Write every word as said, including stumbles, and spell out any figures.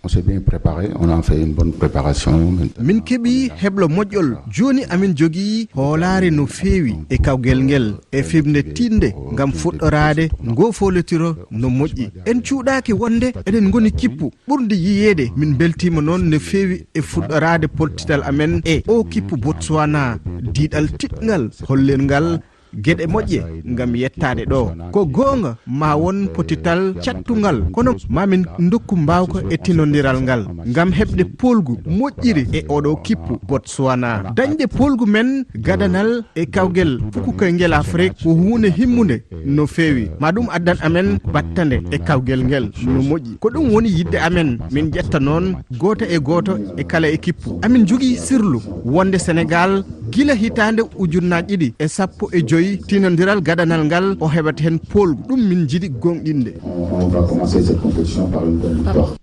On s'est bien préparé, on a fait une bonne préparation. Min keɓi heblo moƴƴol. Jooni amin jogii hoolaare no feewi e kawgel ngel, e fimde tiiɗnde ngam fuɗɗoraade ngoo foolotiro no moƴƴi. En cuuɗaaki wonde eɗen ngoni kippu ɓurndi yiyeede. Min mbeltiima noon no feewi e fuɗɗoraade pottital amen e o kippu Botswana. Diiɗal tiɗngal hollirngal geɗe moƴƴe ngam yettaade ɗo. Ko goonga, ma won pottital cattungal, kono ma min ndokku mbaawka e tinondiral ngal ngam heɓde poolgu moƴƴiri e oɗo kippu Botswana. Dañde poolgu men gadanal e kawgel fuku koyngel Afrik ko huunde himmunde no feewi. Ma ɗum addan amen battande e kawgel ngel no moƴƴi. Ko ɗum woni yiɗde amen, min ƴetta noon gooto e gooto e kala e kippu. Amin njogii sirlu wonde Senegaal gila hitaande ujunnaaji ɗiɗi e sappo e joy tinondiral gadanal ngal o heɓat heen poolgu. Ɗum min njiɗi goongɗinde. On, on va commencer cette compétition par une bonne victoire.